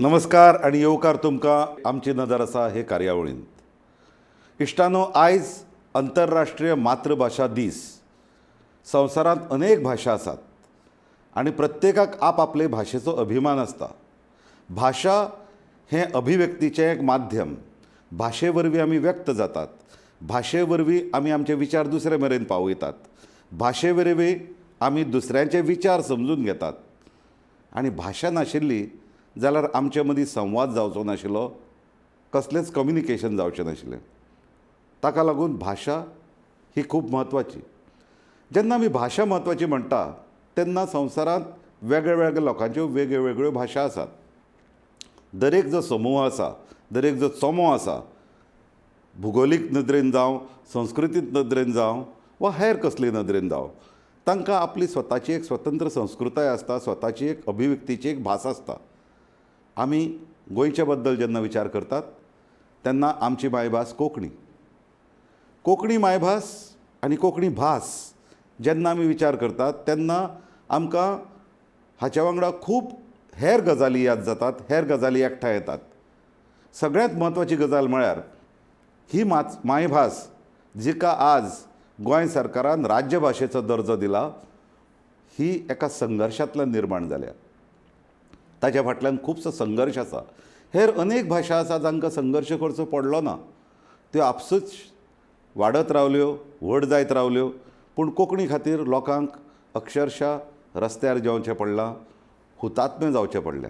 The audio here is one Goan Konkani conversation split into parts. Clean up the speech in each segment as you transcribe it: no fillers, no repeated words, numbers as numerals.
नमस्कार आनी येवकार तुमकां आमची नदर आसा हे कार्यावळींत. इश्टानो, आयज अंतरराष्ट्रीय मातृभाशा दीस. संवसारांत अनेक भाशा आसात आनी प्रत्येकाक आपआपले भाशेचो अभिमान आसता. भाशा हें अभिव्यक्तीचें एक माध्यम. भाशे वरवीं आमी व्यक्त जातात. भाशे वरवीं आमी आमचे विचार दुसरे मेरेन पावयतात. भाशे वरवीं आमी दुसऱ्यांचे विचार समजून घेतात. आनी भाशा नाशिल्ली जाल्यार आमचे मदीं संवाद जावचो नाशिल्लो, कसलेंच कम्युनिकेशन जावचें नाशिल्लें. ताका लागून भाशा ही खूब म्हत्वाची. जेन्ना आमी भाशा म्हत्वाची म्हणटा तेन्ना संवसारांत वेगळे वेगळे लोकांच्यो वेगळ्यो वेगळ्यो भाशा आसात. दरेक जो समूह आसा, दरेक जो चोमो आसा, भुगोलीक नदरेन जावं, संस्कृतीक नदरेन जावं वा हेर कसले नदरेन जावं, तांकां आपली स्वताची एक स्वतंत्र संस्कृताय आसता, स्वताची एक अभिव्यक्तीची एक भास आसता. आमी गोंयच्या बद्दल जेन्ना विचार करतात तेन्ना आमची मायभास कोंकणी. कोंकणी मायभास आनी कोंकणी भास जेन्ना आमी विचार करतात तेन्ना आमकां हाच्या वांगडा खूब हेर गजाली याद जातात, हेर गजाली एकठांय येतात. सगळ्यांत म्हत्वाची गजाल म्हळ्यार ही मायभास जिका आज गोंय सरकारान राज्यभाशेचो दर्जो दिला, ही एका संघर्शांतल्यान निर्माण जाल्या. ताच्या फाटल्यान खुबसो संघर्श आसा. हेर अनेक भाशा आसा जांकां संघर्श करचो पडलो ना, त्यो आपसूच वाडत रावल्यो, व्हड जायत रावल्यो. पूण कोंकणी खातीर लोकांक अक्षरशा रस्त्यार जेवचें पडलां, हुतात्मे जावचें पडलें.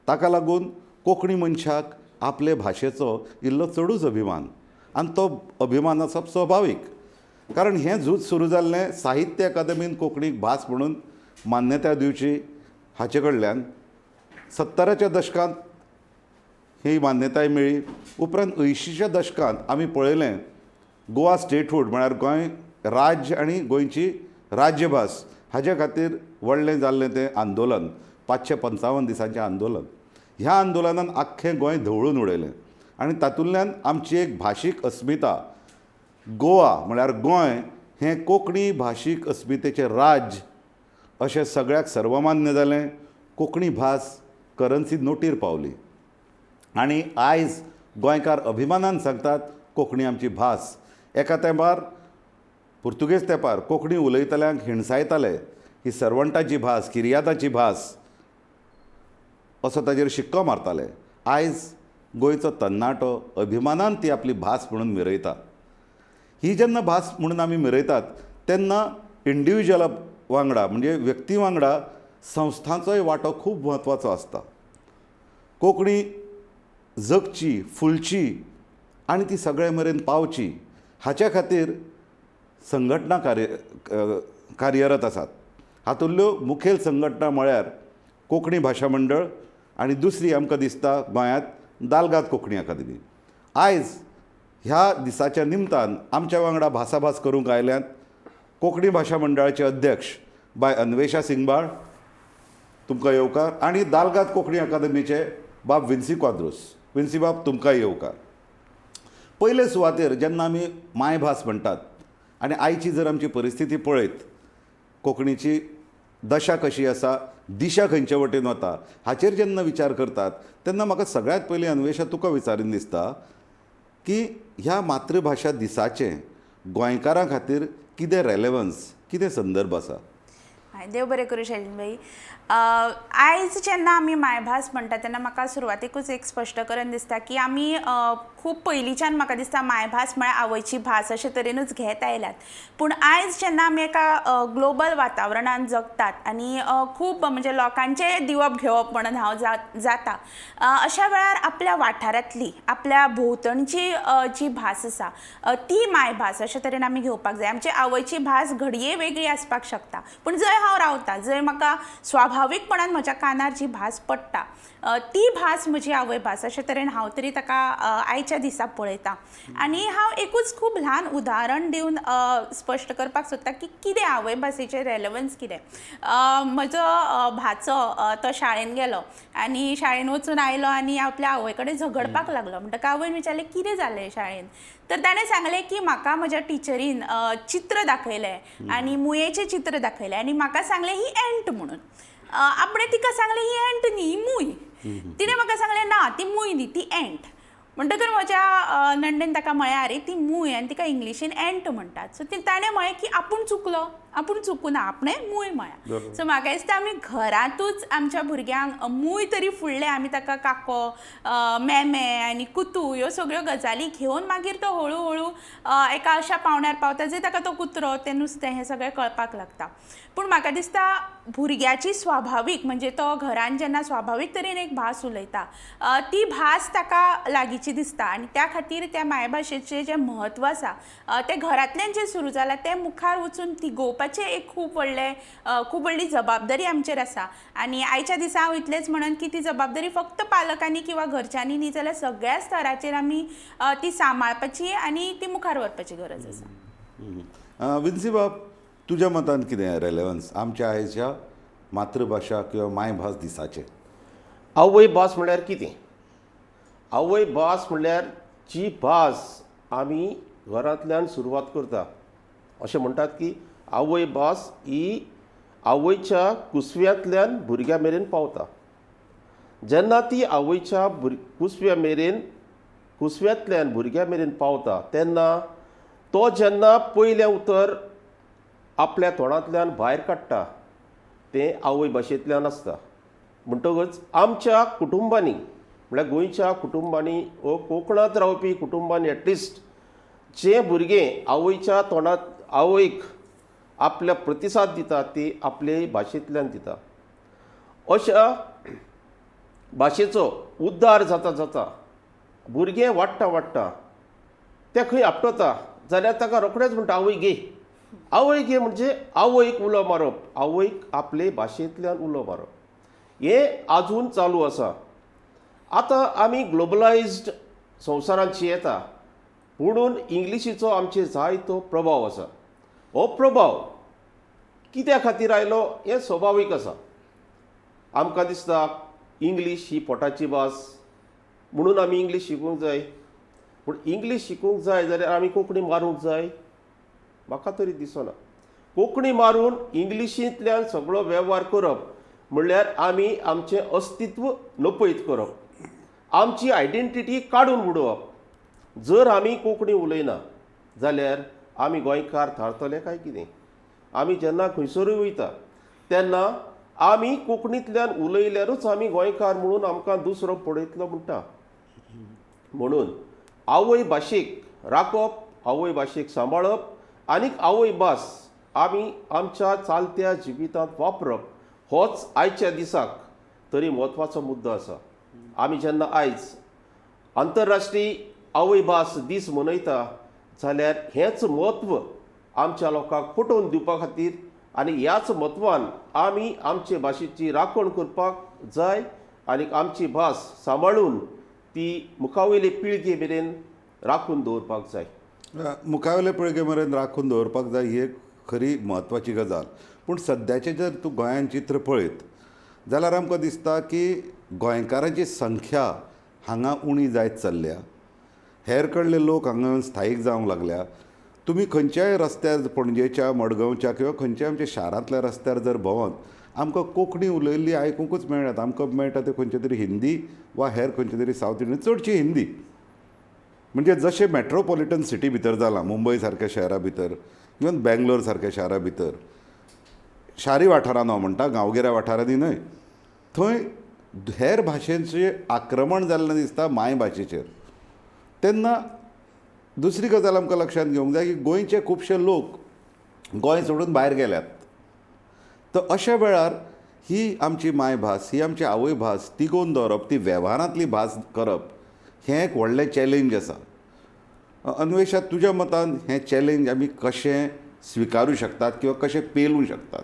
ताका लागून कोंकणी मनशाक आपले भाशेचो इल्लो चडूच अभिमान, आनी तो अभिमान आसप स्वाभावीक. कारण हें झूज सुरू जाल्लें साहित्य अकादमीन कोंकणीक भास म्हणून मान्यताय दिवची हाचे कडल्यान. 70च्या दशकांत ही मान्यताय मेळ्ळी. उपरांत 80च्या दशकांत आमी पळयलें गोवा स्टेटहूड म्हळ्यार गोंय राज्य आनी गोंयची राज्यभास हाजे खातीर व्हडलें जाल्लें तें आंदोलन, 555 दिसांचें आंदोलन. ह्या आंदोलनान आख्खें गोंय धवळून उडयलें आनी तातूंतल्यान आमची एक भाशीक अस्मिता, गोवा म्हळ्यार गोंय हें कोंकणी भाशीक अस्मितेचें राज्य अशें सगळ्याक सर्वमान्य जालें. कोंकणी भास करन्सी नोटीर पावली आनी आयज गोंयकार अभिमानान सांगतात कोंकणी आमची भास. एका तेंपार पुर्तुगेज तेंपार कोंकणी उलयतल्यांक हिणसायताले, ही सर्वंटाची भास, किर्यादाची भास असो ताजेर शिक्को मारताले. आयज गोंयचो तरणाटो अभिमानान ती आपली भास म्हणून मिरयता. ही जेन्ना भास म्हणून आमी मिरयतात तेन्ना इंडिविज्युअला वांगडा म्हणजे व्यक्ती वांगडा संस्थांचोय वांटो खूब म्हत्वाचो आसता. कोंकणी जगची, फुलची आनी ती सगळे मेरेन पावची हाच्या खातीर संघटना कार्यरत आसात. हातूंतल्यो मुखेल संघटना म्हळ्यार कोंकणी भाशा मंडळ आनी दुसरी आमकां दिसता गोंयांत दालगाद कोंकणी अकादमी. आयज ह्या दिसाच्या निमतान आमच्या वांगडा भासाभास करूंक आयल्यात कोंकणी भाशा मंडळाचे अध्यक्ष बाय अन्वेषा सिंगबाळ, तुमकां येवकार, आनी दालगाद कोंकणी अकादमीचे बाब विन्सी क्वाद्रोस. विन्सी बाब, तुमकां येवकार. पयले सुवातेर जेन्ना आमी मायभास म्हणटात आनी आयची जर आमची परिस्थिती पळयत, कोंकणीची दशा कशी आसा, दिशा खंयचे वटेन वता हाचेर जेन्ना विचार करतात तेन्ना म्हाका सगळ्यांत पयलीं अन्वेषा तुका विचारीन दिसता की ह्या मातृभाशा दिसाचें गोंयकारां खातीर कितें रेलेवन्स, कितें संदर्भ आसा? देव बरें करूं शैलीन भाई. आयज जेन्ना आमी मायभास म्हणटा तेन्ना म्हाका सुरवातेकूच एक स्पश्ट करून दिसता की आमी खूब पयलींच्यान म्हाका दिसता मायभास म्हळ्यार आवयची भास अशे तरेनूच घेत आयल्यात. पूण आयज जेन्ना आमी एका ग्लोबल वातावरणांत जगतात आनी खूब म्हणजे लोकांचें दिवप घेवप म्हणून हांव जाता, अशा वेळार आपल्या वाठारांतली, आपल्या भोंवतणची जी भास आसा ती मायभास अशे तरेन आमी घेवपाक जाय. आमची आवयची भास घडये वेगळी आसपाक शकता, पूण जंय हांव रावता, जंय म्हाका स्वाभावीकपणान म्हज्या कानार जी भास पडटा ती भास म्हजी आवयभास अशे तरेन हांव तरी ताका आयच्या दिसा पळयता. आनी हांव एकूच खूब ल्हान उदाहरण दिवन स्पश्ट करपाक सोदता की कितें आवयभासेचें रेलेवन्स कितें. म्हजो भाचो तो शाळेन गेलो आनी शाळेन वचून आयलो आनी आपल्या आवय कडेन झगडपाक लागलो. म्हणटकच आवयन विचारलें कितें जालें शाळेन, तर ताणें सांगलें की म्हाका म्हज्या टिचरीन चित्र दाखयलें आनी मुयेचें चित्र दाखयलें आनी म्हाका सांगलें ही एंट म्हणून. आपणें तिका सांगलें ही एंट न्ही, ही मूय. तिणें म्हाका सांगलें ना ती मूय न्ही ती एंट. म्हणटकर म्हज्या नंडेन ताका म्हळें आरे ती मूय आनी तिका इंग्लिशीन एंट म्हणटात. सो ताणें म्हळें की आपूण चुकलो, आपूण चुकुना, आपणें मूय म्हळ्या. सो म्हाका दिसता आमी घरांतूच आमच्या भुरग्यांक मूय तरी फुडलें आमी ताका काको, मेमे आनी कुतू ह्यो सगळ्यो गजाली घेवन मागीर तो हळू हळू एका अशा पावंड्यार पावता जे ताका तो कुत्रो, तें नुस्तें हें सगळें कळपाक लागता. पूण म्हाका दिसता भुरग्याची स्वाभावीक म्हणजे तो घरान जेन्ना स्वाभावीक तरेन एक भास उलयता ती भास ताका लागींची दिसता आनी त्या खातीर त्या मायभाशेचें जें म्हत्व आसा तें घरांतल्यान जें सुरू जालां तें मुखार वचून तिगोवपाचें एक खूब व्हडलें खूब व्हडली जबाबदारी आमचेर आसा. आनी आयच्या दिसा हांव इतलेंच म्हणन की ती जबाबदारी फक्त पालकांनी किंवा घरच्यांनी न्ही जाल्यार सगळ्या स्तराचेर आमी ती सांबाळपाची आनी ती मुखार व्हरपाची गरज आसा. विन्सी बाब, तुज्या मतान कितें रेलेवन्स आमच्या आयच्या मातृभाशा किंवा मायभास दिसाचें? आवय भास म्हणल्यार कितें? आवय भास म्हणल्यार जी भास आमी घरांतल्यान सुरवात करता. अशें म्हणटात की आवय भास ही आवयच्या कुसव्यांतल्यान भुरग्यां मेरेन पावता. जेन्ना ती आवयच्या कुसव्या मेरेन कुसव्यांतल्यान भुरग्यां मेरेन पावता तेन्ना तो जेन्ना पयलें उतर आपल्या तोंडांतल्यान भायर काडटा तें आवय भाशेंतल्यान आसता. म्हणटकच आमच्या कुटुंबांनी म्हळ्यार गोंयच्या कुटुंबांनी वो कोंकणांत रावपी कुटुंबांनी एटलिस्ट जें भुरगें आवयच्या तोंडांत आवयक आपल्या प्रतिसाद दिता ती आपले भाशेंतल्यान दिता. अशा भाशेचो उद्धार जाता जाता भुरगें वाडटा वाडटा तें खंय आपटता जाल्यार ताका रोखडेंच म्हणटा आवय गे. आवय गे म्हणजे आवयक उलो मारप, आवयक आपले भाशेंतल्यान उलो मारप हें आजून चालू आसा. आतां आमी ग्लोबलायज्ड संवसारांत जियेता म्हणून इंग्लिशीचो आमचेर जायतो प्रभाव आसा. हो प्रभाव कित्या खातीर आयलो हें स्वभावीक आसा. आमकां दिसता इंग्लीश ही पोटाची भास म्हणून आमी इंग्लीश शिकूंक जाय. पूण इंग्लीश शिकूंक जाय जाल्यार आमी कोंकणी मारूंक जाय? म्हाका तरी दिसना. कोंकणी मारून इंग्लिशींतल्यान सगळो वेव्हार करप म्हणल्यार आमी आमचें अस्तित्व नपयत करप, आमची आयडेंटिटी काडून उडोवप. जर आमी कोंकणी उलयना जाल्यार आमी गोंयकार थारतले काय कितें? आमी जेन्ना खंयसरूय वयता तेन्ना आमी कोंकणींतल्यान उलयल्यारूच आमी गोंयकार म्हणून आमकां दुसरो पळयतलो म्हणटा. म्हणून आवय भाशेक राखप, आवय भाशेक सांबाळप आनीक आवय भास आमी आमच्या चालत्या जिवितांत वापरप होच आयच्या दिसाक तरी म्हत्वाचो मुद्दो आसा. आमी जेन्ना आयज आंतरराष्ट्रीय आवय भास दीस मनयता जाल्यार हेंच म्हत्व आमच्या लोकांक पटोवन दिवपा खातीर आनी ह्याच म्हत्वान आमी आमचे भाशेची राखण करपाक जाय आनी आमची भास सांबाळून ती मुखावयले पिळगे मेरेन राखून दवरपाक जाय. मुखावयले पिळगे मेरेन राखून दवरपाक जाय ही एक खरी म्हत्वाची गजाल. पूण सद्याचें जर तूं गोंयांत चित्र पळयत जाल्यार आमकां दिसता की गोंयकारांची संख्या हांगा उणी जायत चल्ल्या, हेर कडले लोक हांगा स्थायीक जावंक लागल्या. तुमी खंयच्याय रस्त्यार पणजेच्या, मडगांवच्या किंवा खंयच्याय आमच्या शारांतल्या रस्त्यार जर भोंवत आमकां कोंकणी उलयल्ली आयकुंकूच मेळनात. आमकां मेळटा ते खंयचे तरी हिंदी वा हेर खंयचे तरी सावथ इंडियन, चडशी हिंदी. म्हणजे जशें मेट्रोपॉलिटन सिटी भितर जालां, मुंबय सारक्या शहरा भितर, इवन बेंगलोर सारक्या शहरा भितर, शारी वाठारान हांव म्हणटा, गांवगिऱ्या वाठारांनी न्हय, थंय हेर भाशेचें आक्रमण जाल्लें दिसता मायभाशेचेर. तेन्ना दुसरी गजाल आमकां लक्षांत घेवंक जाय की गोंयचे खुबशे लोक गोंय सोडून भायर गेल्यात. तर अशा वेळार ही आमची मायभास, ही आमची आवयभास तिगोवन दवरप, ती वेव्हारांतली भास करप हें एक व्हडलें चॅलेंज आसा. अन्वेशा, तुज्या मतान हें चॅलेंज आमी कशें स्विकारूं शकतात किंवा कशें पेलूं शकतात?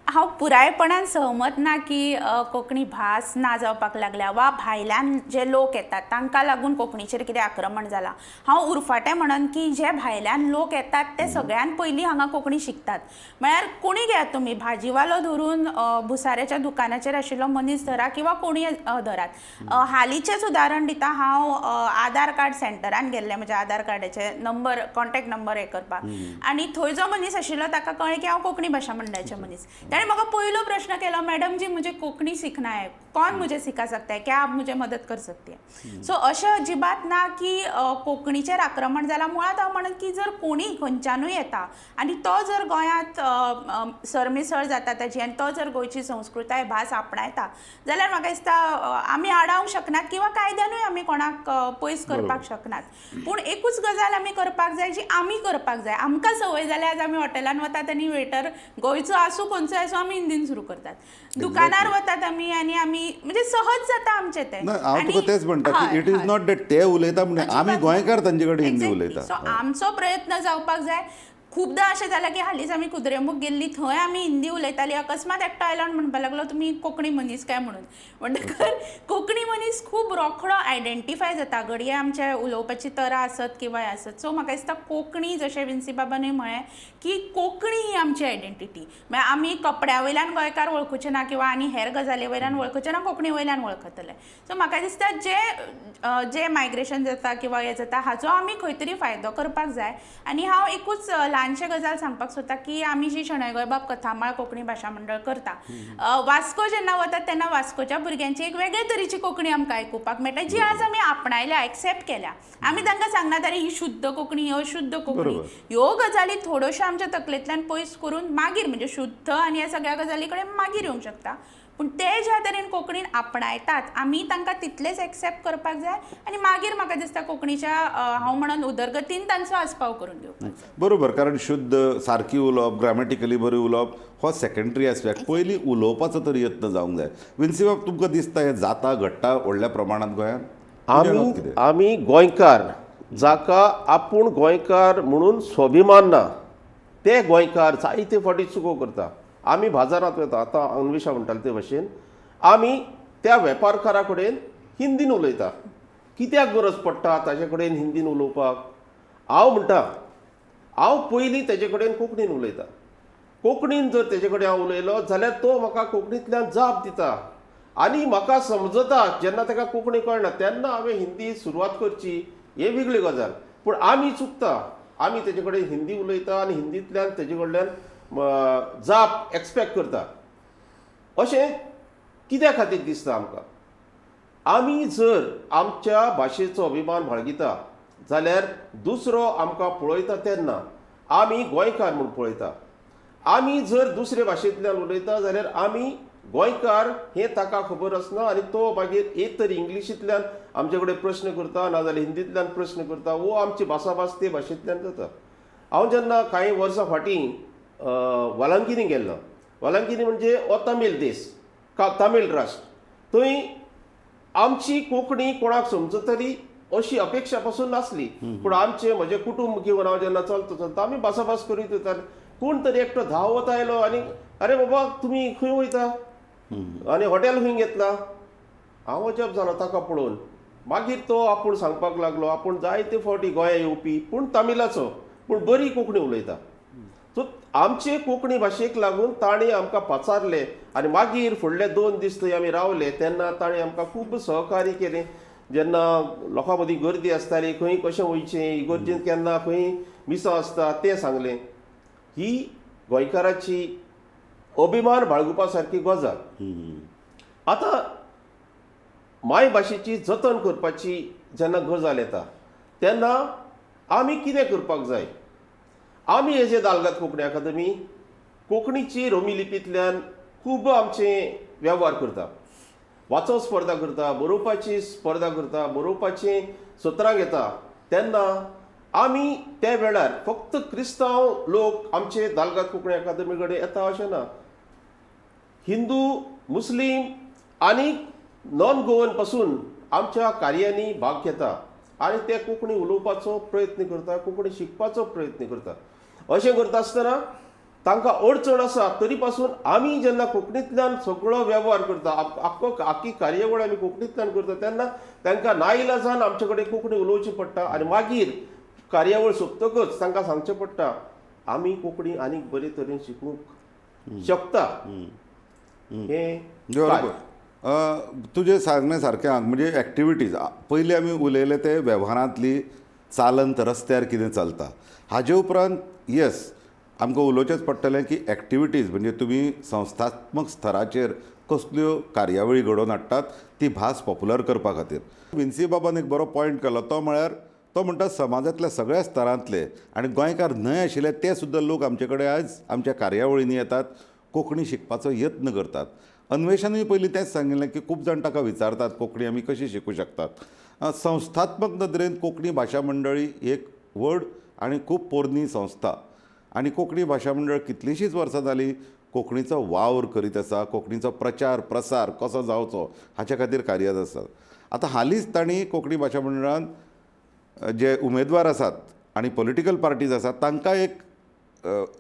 हांव पुरायपणान सहमत ना की कोंकणी भास ना जावपाक लागल्या वा भायल्यान जे लोक येतात तांकां लागून कोंकणीचेर कितें आक्रमण जालां. हांव उरफाटें म्हणन की जे भायल्यान लोक येतात ते सगळ्यान पयलीं हांगा कोंकणी शिकतात. म्हळ्यार कोणी घेयात तुमी, भाजीवालो धरून भुसाऱ्याच्या दुकानाचेर आशिल्लो मनीस धरा किंवा कोणी धरात. हालींचेंच उदाहरण दिता हांव, आधार कार्ड सेंटरान गेल्लें म्हज्या आधार कार्डाचे नंबर, कॉन्टेक्ट नंबर हें करपाक, आनी थंय जो मनीस आशिल्लो ताका कळ्ळें की हांव कोंकणी भाशा मंडळाचें मनीस. ताणें म्हाका पयलो प्रश्न केलो, मॅडम जी मुझे कोंकणी सीखना है, कौन मुझे सिखा सकता है, क्या आप मुझे मदत कर सकते हैं. सो अशें अजिबात ना की कोंकणीचेर आक्रमण जालां. मुळांत हांव म्हणन की जर कोणीय खंयच्यानूय येता आनी तो जर गोंयांत सरमिसळ जाता ताजी आनी तो जर गोंयची संस्कृताय भास आपणायता जाल्यार म्हाका दिसता आमी आडावंक शकनात किंवा कायद्यानूय आमी कोणाक पयस करपाक शकनात. पूण एकूच गजाल आमी करपाक जाय जी आमी करपाक जाय. आमकां संवय जाल्या आज आमी हॉटेलान वतात आनी वेटर गोंयचो आसूं खंयचो आसूं आमी हिंदीन सुरू करतात. दुकानार वतात आमी आनी आमी म्हणजे सहज जाता आमचें तें. ना, हांव तुका तेच म्हणटा की it is not that ते उलयता म्हणजे आमी गोंयकार तांचे कडेन हिंदी उलयता. सो आमचो प्रयत्न जावपाक जाय. खूबदां अशें जालां की हालींच आमी कुद्रेमुख गेल्ली, थंय आमी हिंदी उलयताली, अकस्मात एकटो आयलो आनी म्हणपाक लागलो तुमी कोंकणी मनीस काय म्हणून. म्हणटकर कोंकणी मनीस खूब रोखडो आयडेंटिफाय जाता, घडये आमच्या उलोवपाची तरा आसत किंवा हें आसत. सो म्हाका दिसता कोंकणी, जशें विन्सी बाबानूय म्हळें की कोंकणी ही आमची आयडेंटिटी. म्हळ्यार आमी कपड्या वयल्यान गोंयकार वळखुचे ना किंवा आनी हेर गजाली वयल्यान वळखुचे ना, कोंकणी वयल्यान वळखतले. सो म्हाका दिसता जे जे मायग्रेशन जाता किंवा हें जाता हाचो आमी खंय तरी फायदो करपाक जाय. आनी हांव एकूच ल्हानशें गजाल सांगपाक सोदता की आमी जी शणै गोंयबाब कथामाळ कोंकणी भाशा मंडळ करता, वास्को जेन्ना वतात तेन्ना वास्कोच्या भुरग्यांची एक वेगळे तरेची कोंकणी आमकां आयकुपाक मेळटा जी आज आमी आपणायल्या, एक्सेप्ट केल्या. आमी तांकां सांगनात अरे ही शुद्ध कोंकणी, ही अशुद्ध कोंकणी. ह्यो गजाली थोड्योश्यो आमच्या तकलेंतल्यान पयस करून मागीर म्हणजे शुद्ध आनी ह्या सगळ्या गजाली कडेन मागीर येवंक शकता. पूण ते ज्या तरेन कोंकणीन आपणायतात आमी तांकां तितलेच एक्सेप्ट करपाक जाय आनी मागीर म्हाका दिसता कोंकणीच्या हांव म्हणून उदरगतीन तांचो आस्पाव करून घेवपाक जाय. बरोबर, कारण शुद्ध सारकी उलोवप, ग्रामेटिकली बरी उलोवप हो सेकेंडरी आस्पेक्ट. पयलीं उलोवपाचो तरी यत्न जावंक जाय. विन्सी बाब, तुमकां दिसता हें जाता, घडटा व्हडल्या प्रमाणांत गोंयांत? आमी गोंयकार जाका आपूण गोंयकार म्हणून स्वाभिमान ना ते गोंयकार जायते फावटी चुको करता. आमी बाजारांत वता, आतां अन्वेशा म्हणटाले ते भशेन आमी त्या वेपारकारा कडेन हिंदीन उलयता. कित्याक गरज पडटा ताजे कडेन हिंदीन उलोवपाक? हांव म्हणटा हांव पयलीं तेजे कडेन कोंकणीन उलयता. कोंकणीन जर तेजे कडेन हांव उलयलो जाल्यार तो म्हाका कोंकणींतल्यान जाप दिता आनी म्हाका समजता. जेन्ना ताका कोंकणी कळना तेन्ना हांवें हिंदी सुरवात करची, हे वेगळी गजाल. पूण आमी चुकता, आमी तेजे कडेन हिंदी उलयता आनी हिंदींतल्यान तेजे कडल्यान जाप एक्सपेक्ट करता. अशें कित्या खातीर दिसता आमकां? आमी जर आमच्या भाशेचो अभिमान बाळगिता जाल्यार दुसरो आमकां पळयता तेन्ना आमी गोंयकार म्हूण पळयता. आमी जर दुसरे भाशेंतल्यान उलयता जाल्यार आमी गोंयकार हें ताका खबर आसना आनी तो मागीर एक तर इंग्लिशींतल्यान आमचे कडेन प्रश्न करता, नाजाल्यार हिंदींतल्यान प्रश्न करता, वो आमची भासाभास ते भाशेंतल्यान जाता. हांव जेन्ना कांय वर्सां फाटीं वालांकिनी गेल्लो, वालांकिनी म्हणजे हो तमीळ देश, तमीळ राष्ट्र, थंय आमची कोंकणी कोणाक समजतली अशी अपेक्षा पासून नासली. पूण आमचें म्हजें कुटुंब घेवन हांव जेन्ना चलता चलता आमी भासाभास करीत वताले. कोण तरी एकटो धांवत आयलो आनी अरे बाबा तुमी खंय वयता आनी हॉटेल खंय घेतला? हांव अजाप जालो ताका पळोवन. मागीर तो आपूण सांगपाक लागलो आपूण जायते फावटी गोंया येवपी, पूण तमिळाचो, पूण बरी कोंकणी उलयता. सो आमचे कोंकणी भाशेक लागून ताणें आमकां पाचारले आनी मागीर फुडले 2 दीस थंय आमी रावले तेन्ना ताणें आमकां खूब सहकार्य केलें. जेन्ना लोकां मदीं गर्दी आसताली, खंय कशें वयचें, इगर्जेंत केन्ना खंय मिसां आसता तें सांगलें. ही गोंयकाराची अभिमान बाळगुपा सारकी गजाल. आतां मायभाशेची जतन करपाची जेन्ना गजाल येता तेन्ना आमी कितें करपाक जाय? आमी एज ए दालगाद कोंकणी अकादमी कोंकणीची रोमी लिपींतल्यान खूब आमचे वेव्हार करता, वाचप स्पर्धा करता, बरोवपाची स्पर्धा करता, बरोवपाची सत्रां घेता. तेन्ना आमी त्या वेळार फक्त क्रिस्तांव लोक आमचे दालगाद कोंकणी अकादमी कडेन येता अशें ना, हिंदू, मुस्लीम आनी नॉन गोवन पासून आमच्या कार्यांनी भाग घेता आनी ते कोंकणी उलोवपाचो प्रयत्न करता, कोंकणी शिकपाचो प्रयत्न करता. अशें करता आसतना तांकां अडचण आसा तरी पासून आमी जेन्ना कोंकणींतल्यान सगळो वेव्हार करता, आख्खो आख्खी कार्यावळ आमी कोंकणींतल्यान करता तेन्ना तांकां नाइलाजान आमचे कडेन कोंकणी उलोवची पडटा आनी मागीर कार्यावळ सोंपतकच तांकां सांगचें पडटा आमी कोंकणी आनीक बरे तरेन शिकूंक शकता. हें बरोबर तुजें सांगणें सारकें आहा. म्हणजे एक्टिविटीज पयलीं आमी उलयले ते वेव्हारांतली चालंत रस्त्यार कितें चलता, हाजे उपरांत येस आमकां उलोवचेंच पडटलें की एक्टिविटीज म्हणजे तुमी संस्थात्मक स्तराचेर कसल्यो कार्यावळी घडोवन हाडटात ती भास पॉप्युलर करपा खातीर. विन्सी बाबान एक बरो पॉयंट केलो, तो म्हळ्यार तो म्हणटा समाजांतल्या सगळ्या स्तरांतले आनी गोंयकार न्हय आशिल्ले ते सुद्दां लोक आमचे कडेन आयज आमच्या कार्यावळींनी येतात, कोंकणी शिकपाचो यत्न करतात. अन्वेशानूय पयलीं तेंच सांगिल्लें की खूब जाण ताका विचारतात कोंकणी आमी कशी शिकूं शकतात. संस्थात्मक नदरेन कोंकणी भाशा मंडळी एक व्हड आनी खूब पोरनी संस्था आनी कोंकणी भाशा मंडळ कितलींशींच वर्सां जालीं कोंकणीचो वावर करीत आसा, कोंकणीचो प्रचार प्रसार कसो जावचो हाच्या खातीर कार्यरत आसा. आतां हालींच तांणी कोंकणी भाशा मंडळान जे उमेदवार आसात आनी पॉलिटिकल पार्टीज आसात तांकां एक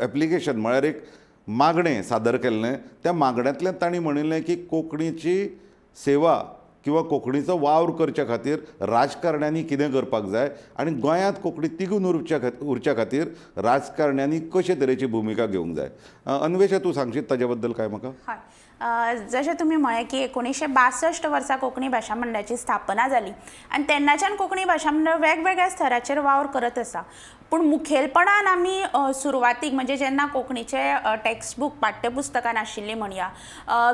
एप्लिकेशन म्हळ्यार एक मागणें सादर केल्लें. त्या मागण्यांतल्यान तांणी म्हणिल्लें की कोंकणीची सेवा किंवा कोंकणीचो वावर करच्या खातीर राजकारण्यांनी कितें करपाक जाय आनी गोंयांत कोंकणी तिगून उरच्या खातीर राजकारण्यांनी कशे तरेची भुमिका घेवंक जाय. अन्वेषा, तूं सांगशीत ताजे बद्दल काय म्हाका? हय, जशें तुमी म्हळें की 1962 वर्सा कोंकणी भाशा मंडळाची स्थापना जाली आनी तेन्नाच्यान कोंकणी भाशा मंडळ वेगवेगळ्या स्तराचेर वावर करत आसा. पूण मुखेलपणान आमी सुरवातीक म्हणजे जेन्ना कोंकणीचे टेक्स्टबूक पाठ्यपुस्तकां नाशिल्लीं म्हणया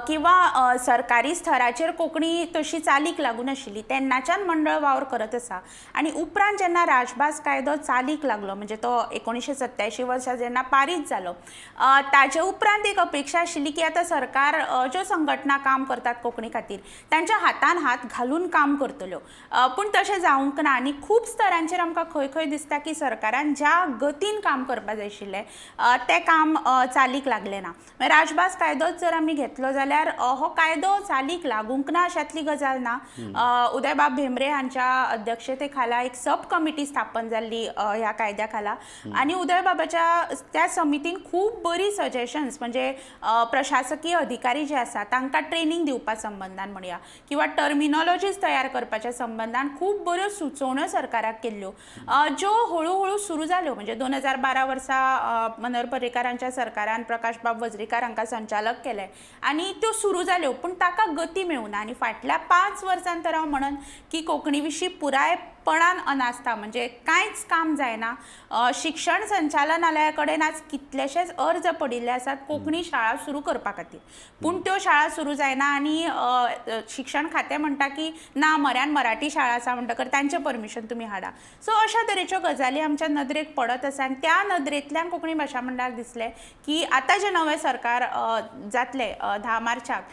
किंवा सरकारी स्तराचेर कोंकणी तशी चालीक लागूं नाशिल्ली तेन्नाच्यान मंडळ वावर करत आसा. आनी उपरांत जेन्ना राजभास कायदो चालीक लागलो म्हणजे तो 1987 वर्सा जेन्ना पारीत जालो ताजे उपरांत एक अपेक्षा आशिल्ली की आतां सरकार ज्यो संघटना काम करतात कोंकणी खातीर तांच्या हातान हात घालून काम करतल्यो, पूण तशें जावंक ना. आनी खूब स्तरांचेर आमकां खंय खंय दिसता की सरकारान ज्या गतीन काम करपा जाय आशिल्लें तें काम चालीक लागलें ना. राजभास कायदोच जर आमी घेतलो जाल्यार हो कायदो चालीक लागूंक ना अशांतली गजाल ना. उदयबाब भेंब्रे हांच्या अध्यक्षते खाला एक सब कमिटी स्थापन जाल्ली ह्या कायद्या खाला आनी उदयबाबाच्या त्या समितीन खूब बरी सजेशन्स म्हणजे प्रशासकीय अधिकारी जे आसा तांकां ट्रेनींग दिवपा संबंदान म्हणया किंवा टर्मिनॉलॉजीज तयार करपाच्या संबंदान खूब बऱ्यो सुचोवण्यो सरकाराक केल्ल्यो ज्यो हळू हळू सुरू जाल्यो. म्हणजे 2012 वर्सा मनोहर पर्रीकारांच्या सरकारान प्रकाशबाब वजरीकार हांकां संचालक केले आनी त्यो सुरू जाल्यो, पूण ताका गती मेळूंक ना. आनी फाटल्या 5 वर्सां तर हांव म्हणन की कोंकणी विशीं पुरायपणान अनास्था, म्हणजे कांयच काम जायना. शिक्षण संचालनालया कडेन आज कितलेशेच अर्ज पडिल्ले आसात कोंकणी शाळा सुरू करपा खातीर, पूण त्यो शाळा सुरू जायना. आनी शिक्षण खातें म्हणटा की ना म्हऱ्यान मराठी शाळा आसा म्हणटकर तांचें परमिशन तुमी हाडा. सो अशा तरेच्यो गजाली आमच्या नदरेक पडत आसा आनी त्या नदरेंतल्यान कोंकणी भाशा मंडळाक दिसलें की आतां जें नवें सरकार जातलें 10 मार्चाक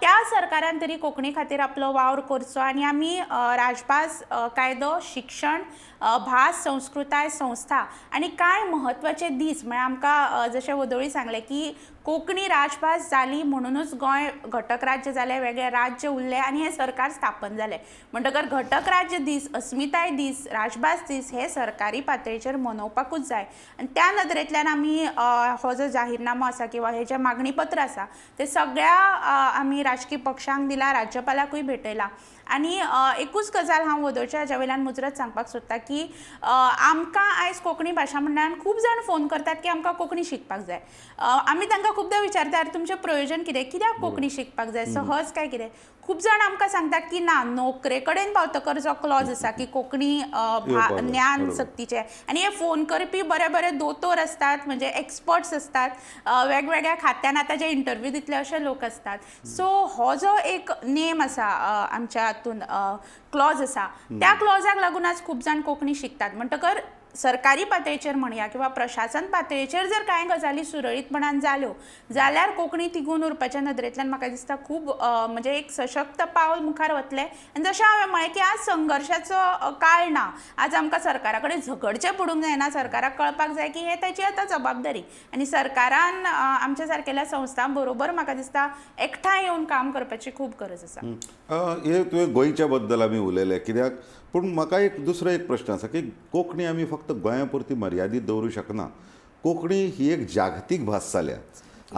त्या सरकारान तरी कोंकणी खातीर आपलो वावर करचो आनी आमी राजभास कायदो, शिक्षण, भास, संस्कृताय, संस्था आनी कांय म्हत्वाचे दीस म्हळ्यार आमकां जशें वदोळी सांगलें की कोंकणी राजभास जाली म्हणुनूच गोंय घटक राज्य जालें, वेगळें राज्य उरलें आनी हें सरकार स्थापन जालें. म्हणटकर घटक राज्य दीस, अस्मिताय दीस, राजभास दीस हे सरकारी पातळीचेर मनोवपाकूच जाय. आनी त्या नदरेंतल्यान आमी हो जो जाहीरनामो आसा किंवा हे जें मागणीपत्र आसा तें सगळ्या आमी राजकी पक्षांक दिला, राज्यपालाकूय भेटयला. आनी एकूच गजाल हांव वदोळच्या हाज्या वयल्यान मुजरत सांगपाक सोदता की आमकां आयज कोंकणी भाशा मंडळान खूब जाण फोन करतात की आमकां कोंकणी शिकपाक जाय. आमी तांकां खुबदां विचारता आरे तुमचें प्रयोजन कितें, कित्याक कोंकणी शिकपाक जाय, सहज काय कितें. खूब जाण आमकां सांगतात की ना नोकरे कडेन पावतकर जो क्लॉज आसा की कोंकणी ज्ञान सक्तीचें. आनी हे फोन करपी बरे बरे दोतोर आसतात, म्हणजे एक्सपर्ट्स आसतात, वेगवेगळ्या खात्यान आतां जे इंटरव्यू दितले अशे लोक आसतात. सो हो जो एक नेम आसा आमच्या हातून क्लॉज आसा त्या क्लॉजाक लागून आज खूब जाण कोंकणी शिकतात. म्हणटकर सरकारी पातळीचेर म्हणया किंवा प्रशासन पातळीचेर जर कांय गजाली सुरळीतपणान जाल्यो जाल्यार कोंकणी तिगून उरपाच्या नदरेंतल्यान म्हाका दिसता खूब म्हणजे एक सशक्त पावल मुखार वतलें. आनी जशें हांवें म्हळें की आज संघर्शाचो काळ ना, आज आमकां सरकारा कडेन झगडचें पडूंक जायना, सरकाराक कळपाक जाय की हें ताची आतां जबाबदारी आनी सरकारान आमच्या सारकेल्या संस्थां बरोबर म्हाका दिसता एकठांय येवन काम करपाची खूब गरज आसा. हे तुवें गोंयच्या बद्दल आमी उलयले कित्याक, पूण म्हाका एक दुसरो एक प्रश्न आसा की कोंकणी आमी फक्त गोंया पुरती मर्यादीत दवरूं शकना. कोंकणी ही एक जागतीक भास जाल्या.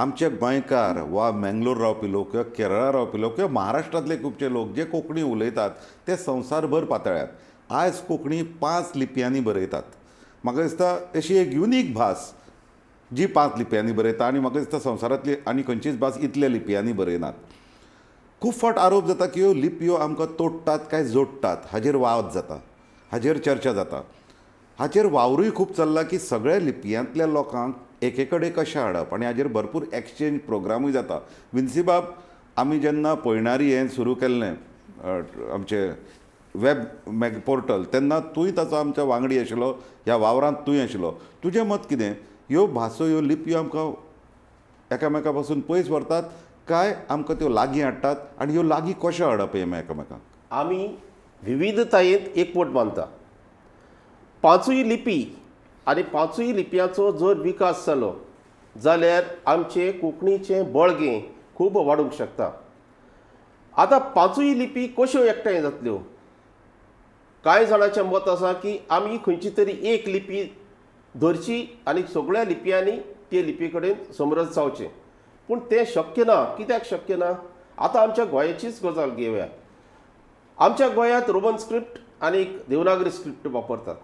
आमचे गोंयकार वा मेंगलोर रावपी लोक किंवा केरळा रावपी लोक किंवा महाराष्ट्रांतले खुबशे लोक जे कोंकणी उलयतात ते संवसारभर पातळ्यात. आयज कोंकणी 5 लिपयांनी बरयतात. म्हाका दिसता अशी एक युनीक भास जी 5 लिपयांनी बरयता आनी म्हाका दिसता संवसारांतली आनी खंयचीच भास इतल्या लिपयांनी बरयनात. खूब फावट आरोप जाता की ह्यो लिपयो आमकां तोडटात काय जोडटात हाजेर वाद जाता, हाजेर चर्चा जाता, हाचेर वावरूय खूब चल्ला की सगळ्या लिपयांतल्या लोकांक एके कडेन कशें हाडप आनी हाजेर भरपूर एक्सचेंज प्रोग्रामूय जाता. विन्सीबाब, आमी जेन्ना पयणारी हें सुरू केल्लें आमचें वेब मॅग पोर्टल तेन्ना तूंय ताचो आमच्या वांगडी आशिल्लो, ह्या वावरांत तूंय आशिल्लो. तुजें मत कितें, ह्यो भासो ह्यो लिपयो आमकां एकामेका पासून पयस व्हरतात काय आमकां त्यो लागीं हाडटात आनी ह्यो लागीं कश्यो हाडप हे एकामेकांक? आमी विविधतायेंत एकवट बांदता. पांचूय लिपी आनी पांचूय लिपयांचो जर विकास जालो जाल्यार आमचें कोंकणीचें बळगें खूब वाडूंक शकता. आतां पांचूय लिपी कश्यो एकठांय जातल्यो? कांय जाणांचें मत आसा की आमी खंयची तरी एक लिपी धरची आनी सगळ्या लिपयांनी ते लिपी कडेन समरस जावचें, पूण तें शक्य ना. कित्याक शक्य ना? आतां आमच्या गोंयाचीच गजाल घेवया. आमच्या गोंयांत रोमन स्क्रिप्ट आनी देवनागरी स्क्रिप्ट वापरतात.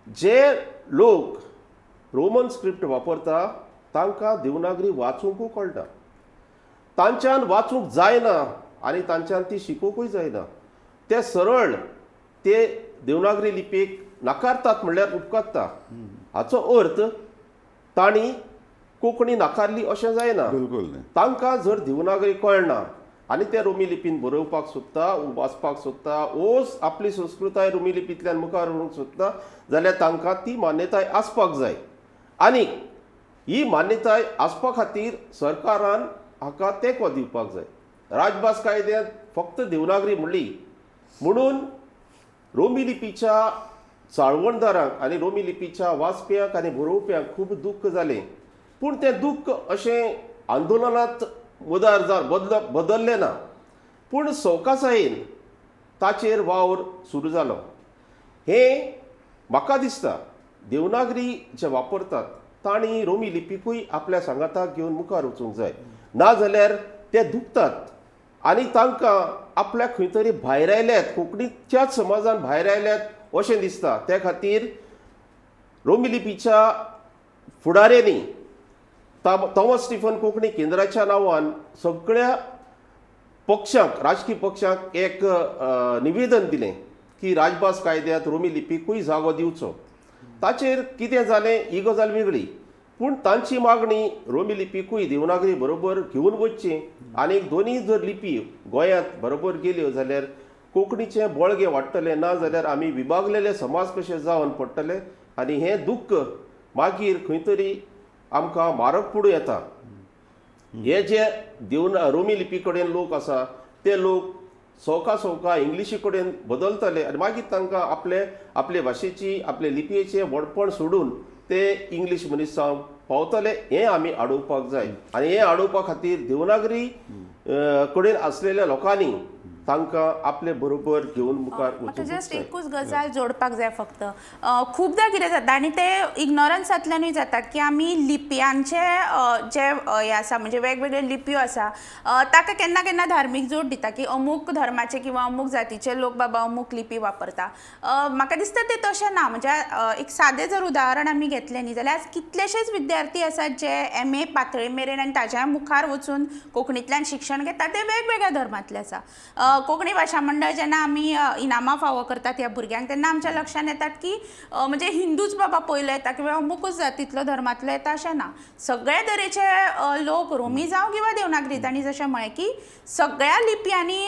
जे लोक रोमन स्क्रिप्ट वापरता तांकां देवनागरी वाचूंकूय कळटा, तांच्यान वाचूंक जायना आनी तांच्यान ती शिकोवंकूय जायना. ते सरळ ते देवनागरी लिपयेक नाकारतात म्हणल्यार उपकारता. हाचो अर्थ तांणी कोंकणी नाकारली अशें जायना. बिलकुल. तांकां जर देवनागरी कळना आनी ते रोमी लिपीन बरोवपाक सोदता, वाचपाक सोदता, ओ आपली संस्कृताय रोमी लिपींतल्यान मुखार व्हरूंक सोदता जाल्यार तांकां ती मान्यताय आसपाक जाय. आनी ही मान्यताय आसपा खातीर सरकारान हाका तेंको दिवपाक जाय. राजभास कायद्यांत फक्त देवनागरी म्हणली म्हणून रोमी लिपीच्या चाळवणदारांक आनी रोमी लिपीच्या वाचप्यांक आनी बरोवप्यांक खूब दुख्ख जालें, पूण तें दुख्ख अशें आंदोलनांत मुदार जा बदल्लें ना, पूण सवकासायेन ताचेर वावर सुरू जालो. हें म्हाका दिसता देवनागरी जे वापरतात तांणी रोमी लिपीकूय आपल्या सांगाताक घेवन मुखार वचूंक जाय, ना जाल्यार ते दुखतात आनी तांकां आपल्याक खंय तरी भायर आयल्यात, कोंकणीच्याच समाजान भायर आयल्यात अशें दिसता. त्या खातीर रोमी लिपीच्या फुडाऱ्यांनी थॉमस स्टीफन कोंकणी केंद्राच्या नांवान सगळ्या पक्षांक, राजकीय पक्षांक एक निवेदन दिलें की राजभास कायद्यांत रोमी लिपीकूय जागो दिवचो. ताचेर कितें जालें ही गजाल वेगळी, पूण तांची मागणी रोमी लिपीकूय देवनागरी बरोबर घेवन वचची आनी दोनूय जर लिपी गोंयांत बरोबर गेल्यो जाल्यार कोंकणीचें बळगें वाडटलें, ना जाल्यार आमी विभागलेले समाज कशे जावन पडटले आनी हें दुख्ख मागीर खंय तरी आमकां म्हारग पडूं येता. हे जे रोमी लिपी कडेन लोक आसा ते लोक सवका सवका इंग्लिशी कडेन बदलतले आनी मागीर तांकां आपले आपले भाशेची आपले लिपयेचें व्हडपण सोडून ते इंग्लीश मनीस जावंक पावतले. हें आमी आडोवपाक जाय आनी हें आडोवपा खातीर देवनागरी कडेन आसलेल्या लोकांनी तांकां आपले बरोबर घेवन मुखार म्हाका जस्ट एकूच गजाल जोडपाक जाय फक्त. खुबदां कितें जाता आनी ते इग्नोरन्सांतल्यानूय जाता की आमी लिपयांचे जे हें आसा म्हणजे वेगवेगळे लिपयो आसा ताका केन्ना केन्ना धार्मीक जोड दिता की अमूक धर्माचे किंवा अमूक जातीचे लोक बाबा अमूक लिपी वापरता. म्हाका दिसता तें तशें ना. म्हणजे एक सादें जर उदाहरण आमी घेतलें न्ही जाल्यार आज कितलेशेच विद्यार्थी आसात जे एम ए पातळी मेरेन आनी ताज्या मुखार वचून कोंकणींतल्यान शिक्षण घेता ते वेगवेगळ्या धर्मांतले आसा. कोंकणी भाशा मंडळ जेन्ना आमी इनामां फावो करतात ह्या भुरग्यांक तेन्ना आमच्या लक्षांत येतात की म्हणजे हिंदूच बाबा पयलो येता किंवा अमुकूच जातींतलो धर्मांतलो येता अशें ना. सगळे तरेचे लोक रोमी जावं किंवा देवनागरी, तांणी जशें म्हळें की सगळ्या लिपयांनी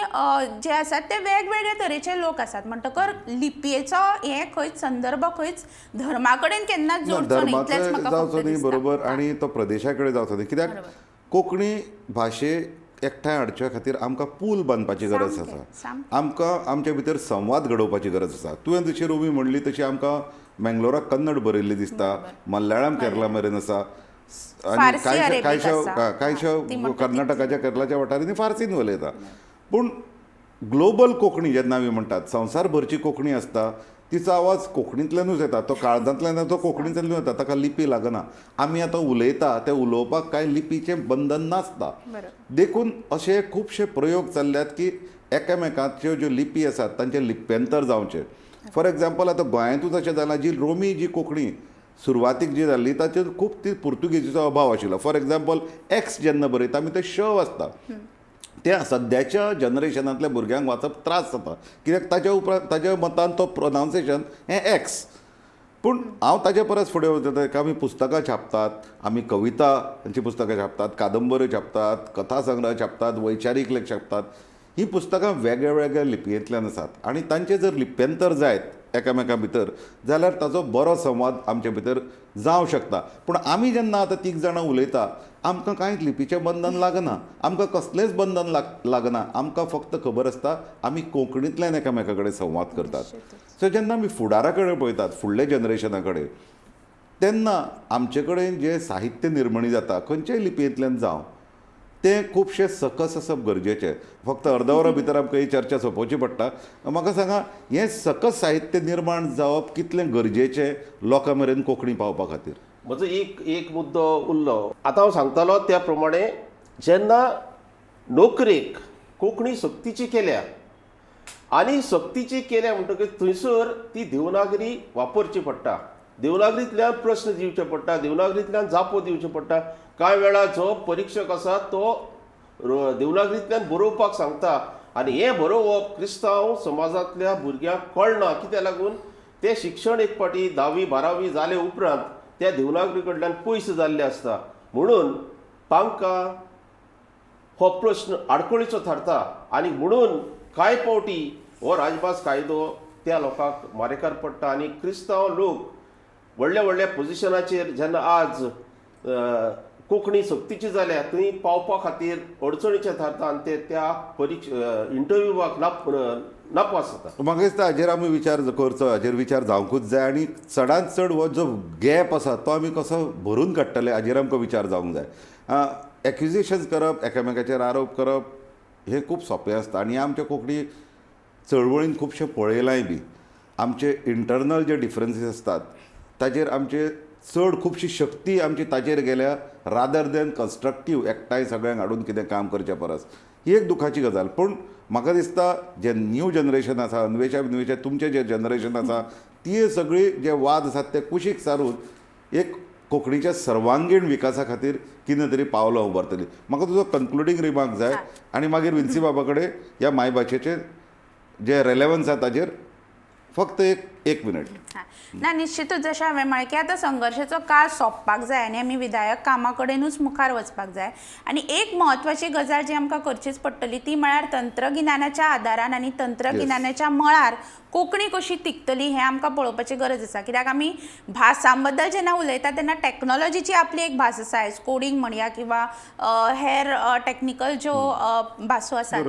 जे आसात ते वेगवेगळे तरेचे लोक आसात. म्हणटकर लिपयेचो हे खंयच संदर्भ खंयच धर्मा कडेन केन्नाच जोडचो न्ही, इतलेंच म्हाका जावचो न्ही. बरोबर. आनी तो प्रदेशा कडेन जावचो न्ही, कित्याक कोंकणी भाशे एकठांय हाडच्या खातीर आमकां पूल बांदपाची गरज आसा, आमकां आमच्या भितर संवाद घडोवपाची गरज आसा. तुवें जशी रोमी म्हणली तशी आमकां मँगलोराक कन्नड बरयल्ली दिसता, मल्याळम केरला मेरेन आसा, आनी कांयशा कांयशा कर्नाटकाच्या केरलाच्या वाठारांनी फार्सीन उलयता. पूण ग्लोबल कोंकणी जेन्ना आमी म्हणटात, संवसारभरची कोंकणी आसता, तिचो आवाज कोंकणींतल्यानूच येता, तो काळजांतल्यान येता, तो कोंकणींतल्यानूच येता, ताका लिपी लागना. आमी आतां उलयता ते उलोवपाक कांय लिपीचें बंधन नासता. देखून अशे खुबशे प्रयोग चल्ल्यात की एकामेकांच्यो ज्यो लिपी आसात तांचें लिप्यंतर जावचें. फॉर एग्जाम्पल आतां गोंयांतूच अशें जालां, जी रोमी जी कोंकणी सुरवातीक जी जाल्ली ताचेर खूब ती पुर्तुगेजीचो अभाव आशिल्लो. फॉर एग्जाम्पल एक्स जेन्ना बरयता आमी तें श वाचता, त्या सद्याच्या जनरेशनांतल्या भुरग्यांक वाचप त्रास जाता, कित्याक ताच्या उपरांत ताच्या मतान तो प्रोनावन्सिएशन हें एक्स. पूण हांव ताजे परस फुडें वता, आमी पुस्तकां छापतात, आमी कवितांची पुस्तकां छापतात, कादंबऱ्यो छापतात, कथा संग्रह छापतात, वैचारीक लेख छापतात. हीं पुस्तकां वेगळ्या वेगळ्या लिपयेंतल्यान आसात आनी तांचें जर लिप्यंतर जायत एकामेकां भितर जाल्यार ताचो बरो संवाद आमचे भितर जावं शकता. पूण आमी जेन्ना आतां तीग जाणां उलयता आमकां कांय लिपीचें बंधन लागना, आमकां कसलेंच बंधन लागना. आमकां फक्त खबर आसता आमी कोंकणींतल्यान एकामेकां कडेन संवाद करतात. सो जेन्ना आमी फुडारा कडेन पळयतात, फुडल्या जनरेशना कडेन, तेन्ना आमचे कडेन जें साहित्य निर्मणी जाता खंयच्याय लिपयेंतल्यान जावं तें खुबशें सकस आसप गरजेचें. फक्त अर्द वरा भितर आमकां ही चर्चा सोंपोवची पडटा. म्हाका सांगा, हें सकस साहित्य निर्माण जावप कितलें गरजेचें लोकां मेरेन कोंकणी पावपा खातीर? म्हजो एक एक मुद्दो उरलो. आतां हांव सांगतालो त्या प्रमाणे जेन्ना नोकरेक कोंकणी सक्तीची केल्या आनी सक्तीची केल्या म्हणटकीच थंयसर ती देवनागरी वापरची पडटा, देवनागरींतल्यान प्रस्न दिवचे पडटा, देवनागरींतल्यान जापो दिवच्यो पडटा. कांय वेळार जो परिक्षक आसा तो देवनागरींतल्यान बरोवपाक सांगता आनी हें बरोवप क्रिस्तांव समाजांतल्या भुरग्यांक कळना. कित्याक लागून तें शिक्षण एक फावटी 10वी 12वी जाले उपरांत त्या देवनागरी कडल्यान पयस जाल्ले आसता, म्हणून तांकां हो प्रस्न आडखळीचो थारता आनी म्हणून कांय फावटी हो राजभास कायदो त्या लोकांक मारेकार पडटा. आनी क्रिस्तांव लोक व्हडल्या व्हडल्या पोजिशनाचेर जेन्ना आज कोंकणी सक्तीची जाल्या थंय पावपा खातीर अडचणीचें थारता आनी ते त्या इंटरव्यूवाक नापास जाता. म्हाका दिसता हाजेर आमी विचार करचो, हाजेर विचार जावंकूच जाय आनी चडांत चड हो जो गॅप आसा तो आमी कसो भरून काडटले हाजेर आमकां विचार जावंक जाय. एक्युजेशन्स करप, एकामेकाचेर आरोप करप हें खूब सोंपें आसता आनी आमच्या कोंकणी चळवळीन खुबशें पळयलांय बी. आमचे इंटरनल जे डिफरन्सीस आसतात ताजेर आमचे चड खुबशी शक्ती आमची ताजेर गेल्या रादर दॅन कन्स्ट्रक्टीव एकठांय सगळ्यांक हाडून कितें काम करचे परस. ही एक दुखाची गजाल. पूण म्हाका दिसता जे न्यू जनरेशन आसा, अन्वेशा विन्वेशा तुमचें जें जनरेशन आसा ती सगळी जे वाद आसात ते कुशीक सारून एक कोंकणीच्या सर्वांगीण विकासा खातीर कितें तरी पावलां उबारतली. म्हाका तुजो कन्क्लुडींग रिमार्क जाय आनी मागीर विन्सी बाबा कडेन ह्या मायभाशेचेर जे रेलेवन्स आसा ताजेर फक्त एक मिनट. ना, निश्चितूच जशें हांवें म्हळें की आतां संघर्शाचो काळ सोंपपाक जाय आनी आमी विधायक कामा कडेनूच मुखार वचपाक जाय. आनी एक म्हत्वाची गजाल जी आमकां करचीच पडटली ती म्हळ्यार तंत्रगिन्यानाच्या आदारान आनी तंत्रगिन्यानाच्या मळार कोंकणी कशी तिगतली हें आमकां पळोवपाची गरज आसा. कित्याक आमी भासां बद्दल जेन्ना उलयता तेन्ना टॅक्नोलॉजीची आपली एक भास आसा, आयज कोडींग म्हणया किंवा हेर टॅक्निकल ज्यो भासो आसात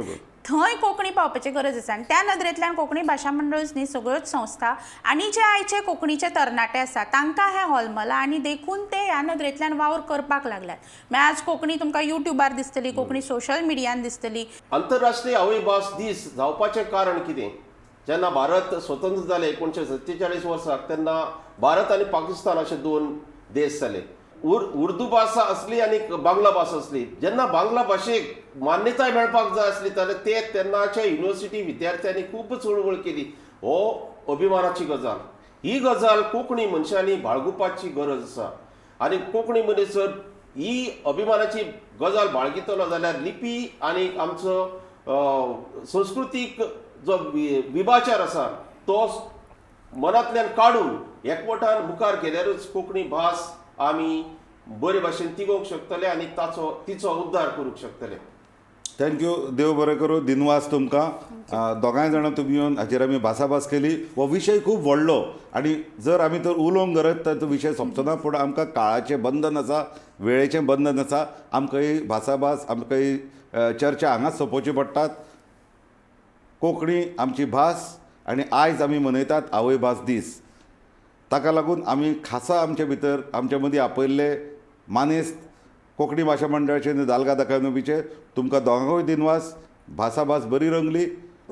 थंय कोंकणी पावपाची गरज आसा. आनी त्या नदरेंतल्यान कोंकणी भाशा मंडळूच न्ही, सगळ्योच संस्था आनी जे आयचे कोंकणीचे तरणाटे आसा तांकां हें होलमलां आनी देखून ते ह्या नदरेंतल्यान वावर करपाक लागल्यात. म्हळ्यार आज कोंकणी तुमकां युट्यूबार दिसतली, कोंकणी सोशल मिडियान दिसतली. आंतरराष्ट्रीय आवयभास दीस जावपाचें कारण कितें? जेन्ना भारत स्वतंत्र जालें 1947 वर्साक तेन्ना भारत आनी पाकिस्तान अशे दोन देश जाले. उर्दू भास आसली आनी बांगला भास आसली. जेन्ना बांगला भाशेक मान्यताय मेळपाक जाय आसली जाल्यार ते तेन्नाच्या युनिवर्सिटी विद्यार्थ्यांनी खूब चळवळ केली. हो अभिमानाची गजाल. ही गजाल कोंकणी मनशांनी बाळगुपाची गरज आसा आनी कोंकणी मनीस जर ही अभिमानाची गजाल बाळगितलो जाल्यार लिपी आनी आमचो संस्कृतीक जो विभाचार आसा तो मनांतल्यान काडून एकवटान मुखार गेल्यारूच कोंकणी भास आमी बरे भाशेन तिगोवंक शकतले आनी ताचो तिचो उद्धार करूंक शकतले. Thank you. देव बरें करूं. दिनवास तुमकां. दोगांय जाणां तुमी येवन हाचेर आमी भासाभास केली. हो विशय खूब व्हडलो आनी जर आमी तर उलोवंक गरज तर तो विशय सोंपचो ना, पूण आमकां काळाचें बंधन आसा, वेळेचें बंधन आसा. आमकां ही भासाभास, आमकां ही चर्चा हांगाच सोंपोवची पडटात. कोंकणी आमची भास आनी आयज आमी मनयतात आवयभास दीस. ताका लागून आमी खासा आमचे भितर आमचे मदीं आपयल्ले मानेस्त कोंकणी भाशा मंडळाचे आनी दाल्गाद अकादमीचे, तुमकां दोगांकूय दिनवास. भासाभास बरी रंगली.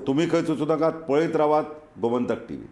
तुमी खंय चुचू नाकात, पळयत रावात गोमंतक टीव्ही.